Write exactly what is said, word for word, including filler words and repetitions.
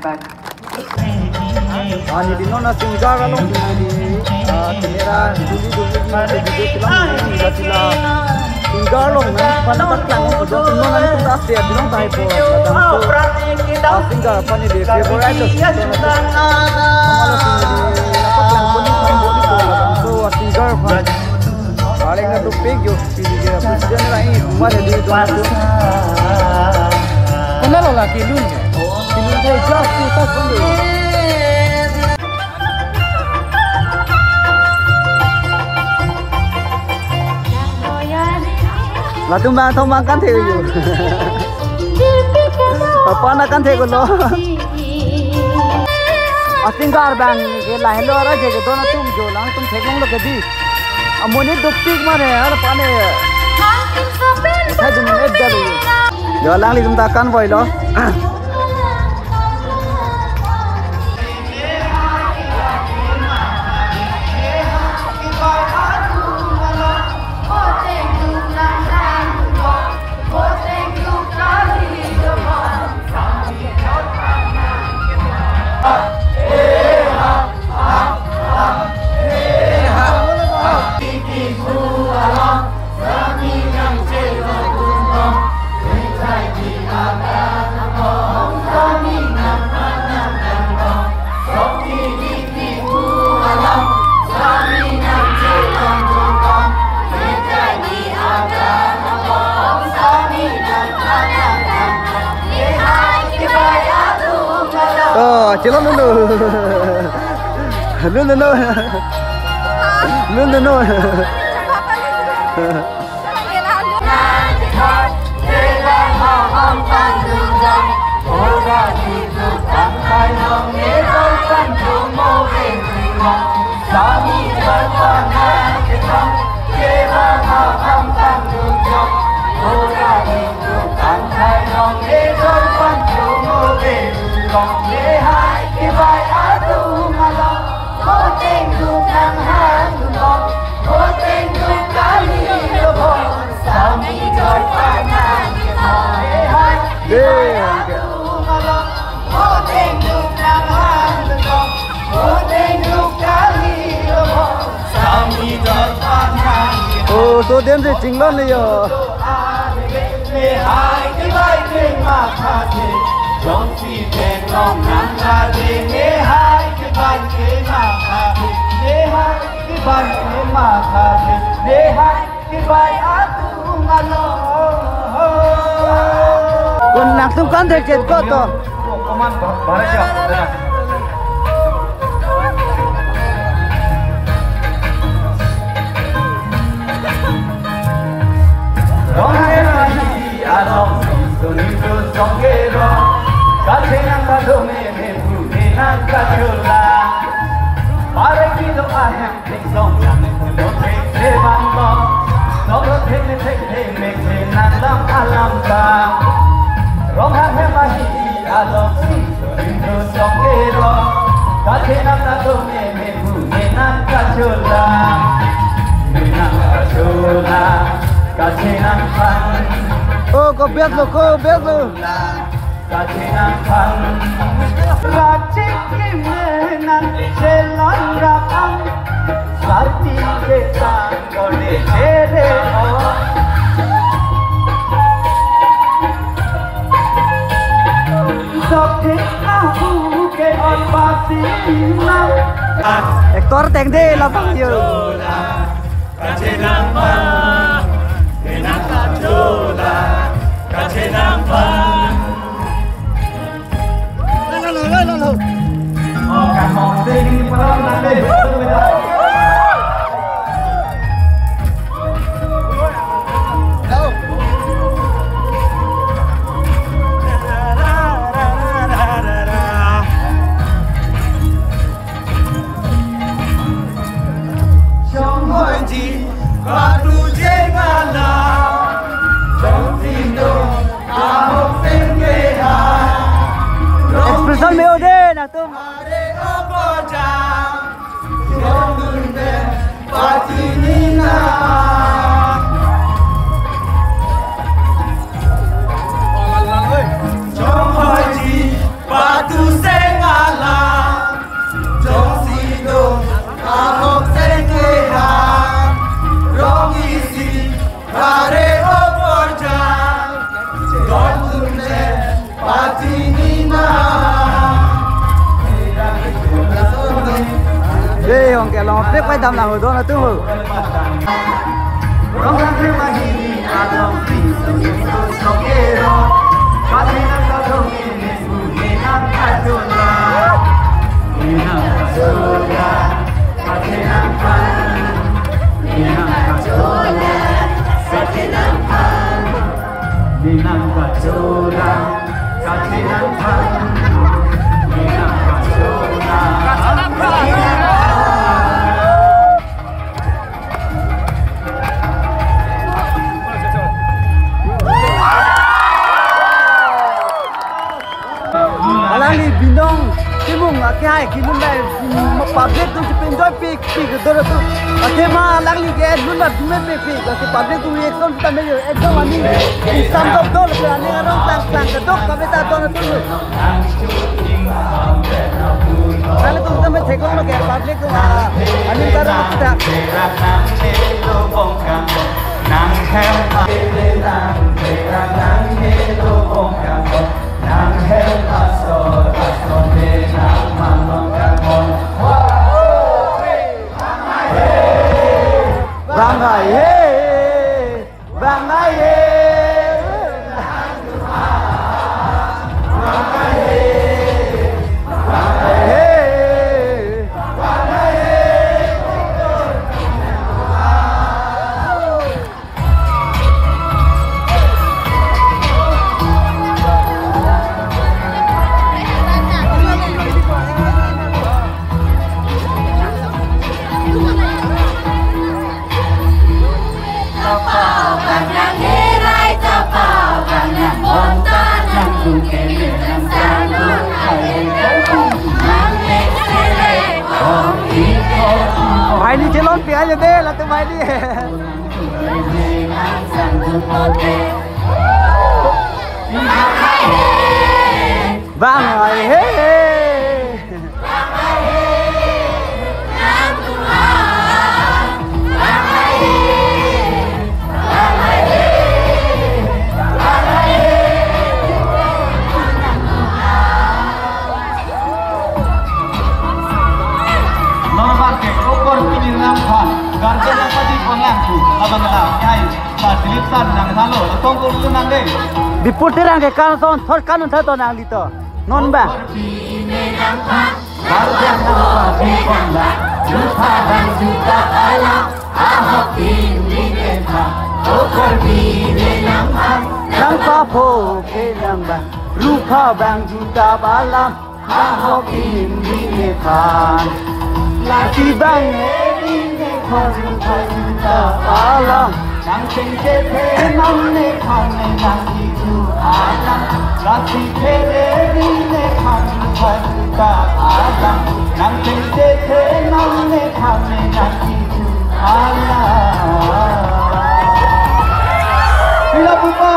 Ani dino na singer along di, ah, camera duli duli di video film di la sila singer along na pana paklang ko do no na tum das dia dino tai po. Ladak so, ah, singer pani di favorite lo. Amalo sing di paklang ko ni kan boli ko ladak so, ah, singer pan. Paling na dopik jo. Pini ke president lain, mana di itu? Mana lo lagi lu? Ini saya just kita dulu. Latum bang thom bang kan the yo. Papa na kan the ko lo. Asing gar bang ke lahin lo ra je ke dona tum jo lang tum theklong lo ke di. Amonit dopik mane, ano pane. Thai dum et daru. Jo alanglitum ta kan voi lo. Oh, chelo lulu. Lulu, lulu. Lulu, lulu. Oh, so dem se chinglon le yo. Kon nangtum kan thek chet ko to. Oh, ko biat lo, ko biat lo. Actor teng de la pang yo. Expression me-o de nangtum. Dei, hong kelong pek pai dam lang ho, don atum ho. Ninang kachora, kachinang phan. Ninang kachora, kachinang phan. Alangli binong, kimung, akihai, kinun bai, mm, public atum si enjoy pik, pik, dor atum. Athema alangli ke, nun ba dume pik, pik, lasi public atum reaction sita me yo, ekdom ani, isam dok dol, ani arong tang, tang, kedok, kami ta don atum. Kali atum kami thekong lo ke, public atum, ah, ani karong kita. Bang hai he, bang hai he, bang hai he. Bang hai ni chelon pi aja deh, latum bang hai ni. Bang hai he. Non bangke okor pini nangphan, guardian nangpadi pon lang tu, abang la, hai, sa Dilip san nang halo, latong ko lu nang deh. Dipur Terang ke kan son, thot kan thot to nang dito. Non ba. Okor pini nangphan, guardian nangpadi pon lang, lupa dan juga alam, ahok pini nangphan, okor pini nangphan, nangpapho ke nang ba, rupa bang juta ba alam. Ahok pini nephan, lasi bang heri nephan, rupa juta alam. Nang chengche phe nang nephan, nang itu alam. Lasi phe heri nephan, rupa juta alam. Nang chengche phe nang nephan, nang itu alam. Pila pupo?